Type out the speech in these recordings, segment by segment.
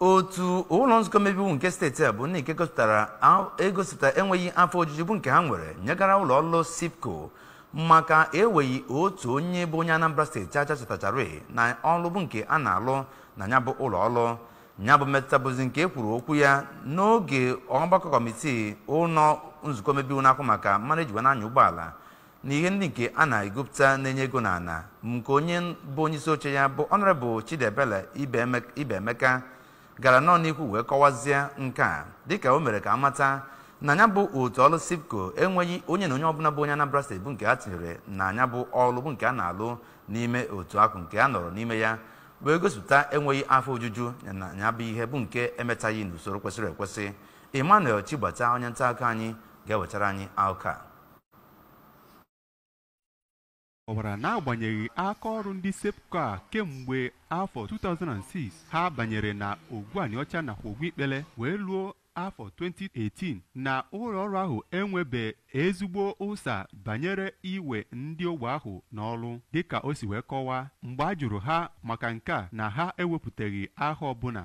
Otu ụlọ nzukọ mmebi iwu nke steeti a bụ ndị nke egosipụtara enweghị afọ ojuju bụ nke ha nwere nyegara ụlọ ọrụ SEPCO maka enweghị otu onye bụ onye Anambra steeti chacha chatachara na ọrụ bụ nke a na-alụ na ya bụ ụlọ ọrụ. Ya bụ mmetụta bụzi nke e kwuru okwu ya n'oge ọgbakọ kọmitii ụlọ nzukọ mmebi iwu na-akwụ maka mmanụ ejiwa n'anya ụgbọala na ihe ndị nke a na-egopụta na-enye ego n'ala, nke onye bụ onye isi oche ya bụ Honorable Chidiebele Ibeemeka gara nọ n'ikwu wee kọwazie nke a, dịka o mere ka amata na ya bụ otu ọrụ SEPCO enweghị onye na onye ọbụla bụ onye Anambra steeti bụ nke a tinyere na ya bụ ọrụ bụ nke a na-alụ n'ime otu akụ nke a nọrọ n'ime ya wee gosipụta enweghị afọ ojuju na ya bụ ihe bụ nke emetaghị n'usoro kwesịrị ekwesị. Emmanuel Chigbata, onye nta akụkọ anyị, ga-ewetara anyị akụkọ a. Kọwara n'agbanyeghị aka ọrụ ndị SEPCO a kemgbe afọ 2006 ha banyere na Ogwuaniocha nakwa Ogwuikpele wee luo afọ 2018 na ụlọ ọrụ ahụ enwebe ezigbo ụsa banyere iwe ndị ogbe ahụ n'ọrụ. Dịka o si wee kọwaa mgbe a jụrụ ha maka nke a na ha ewepụtaghị aha ọbụla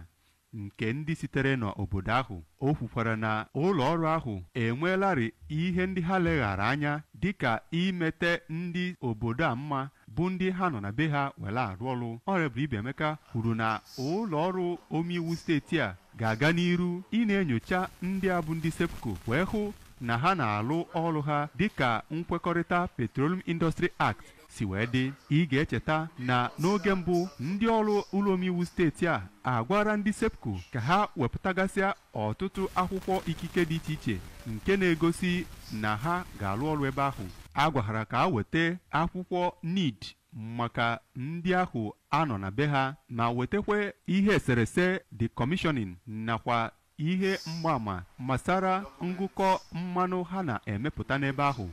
nke ndị sitere n'obodo ahụ, o kwukwara na ụlọ ọrụ ahụ enweelarị ihe ndị ha leghara anya dịka imete ndị obodo a mma bụ ndị ha nọ na be ha were arụ ọrụ. Honorable Ibeemeka kwuru na ụlọ ọrụ omeiwu steeti a ga-aga n'iru ị na-enyocha ndị a bụ ndị SEPCO wee hụ na ha na-alụ ọrụ ha dịka nkwekọrịta Petroleum Industry Act si wee dị. Ị ga-echeta na n'oge mbụ ndị ọrụ ụlọ omeiwu steeti a agwara ndị SEPCO ka ha wepụtagasịa ọtụtụ akwụkwọ ikike dị iche iche nke na-egosi na ha ga-alụ ọrụ ebe ahụ. A gwara ka a weta akwụkwọ NID maka ndị ahụ anọ na be ha ma wetakwa ihe eserese decommissioning nakwa ihe mgbaàmà gbasara ngụkọ mmanụ ha na-emepụta n'ebe ahụ.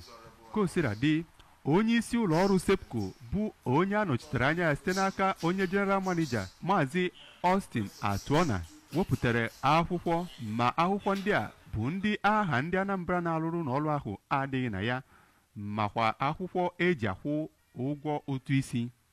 Kosiladị, onye isi ụlọ ọrụ SEPCO bụ onye a nọchitere anya ya site n'aka onye general manager Maazị Austin Atuona wepụtara akwụkwọ, ma akwụkwọ ndị a bụ ndị aha ndị Anambra na-alụrụ n'ọrụ ahụ adịghị na ya, makwa akwụkwọ eji akwụ ụgwọ ụtụ isi.